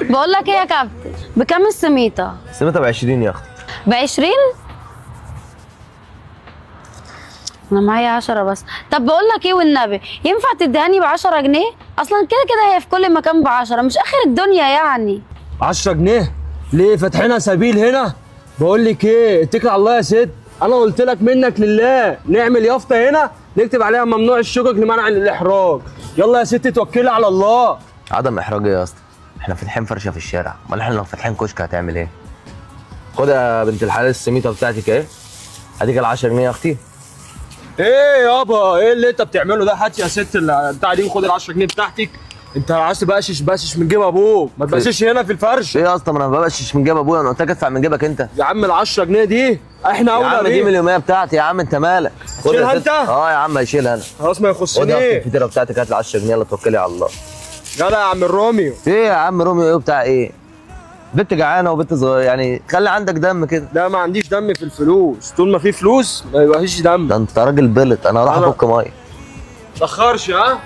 بقول لك ايه يا كابتن، بكام السميطه؟ السميطه ب 20 يا اختي. ب 20؟ انا معايا 10 بس. طب بقول لك ايه والنبي، ينفع تديهاني ب 10 جنيه؟ اصلا كده كده هي في كل مكان ب 10، مش اخر الدنيا يعني. 10 جنيه ليه؟ فاتحينها سبيل هنا؟ بقول لك ايه، اتكل على الله يا ست، انا قلت لك منك لله نعمل يافطة هنا نكتب عليها ممنوع الشقق لمنع الاحراج. يلا يا ست توكلي على الله. عدم احراج ايه يا اسطى؟ احنا فاتحين فرشه في الشارع، امال احنا لو فاتحين كشك هتعمل ايه؟ خد يا بنت الحلال السميطه بتاعتك اهي، اديك ال 10 جنيه يا اختي. ايه يابا، ايه اللي انت بتعمله ده؟ هات يا ست بتاع دي وخد ال 10 جنيه بتاعتك. انت عايز تبقشش بقشش من جيب ابوك، ما تبقشش هنا في الفرش. ايه يا اسطى، ما انا ما ببقشش من جيب ابويا، انا قلت لك ادفع من جيبك انت. يا عم ال 10 جنيه دي احنا يا اولى عم دي بيها. من اليومية بتاعتي يا عم، انت مالك؟ خد يا شيلها ست. انت؟ اه يا عم هشيلها انا. خلاص ما خد يا اختي يخصني. الفطيره بتاعتك، هات ال 10 جنيه يلا توكلي على الله. يلا يا عم الروميو. ايه يا عم روميو ايه بتاع ايه؟ بنت جعانة وبنت صغيرة يعني، خلي عندك دم كده. لا ما عنديش دم في الفلوس، طول ما في فلوس ما يبقاش دم. ده انت راجل بلط، انا هروح افك مية. تأخرش. ها.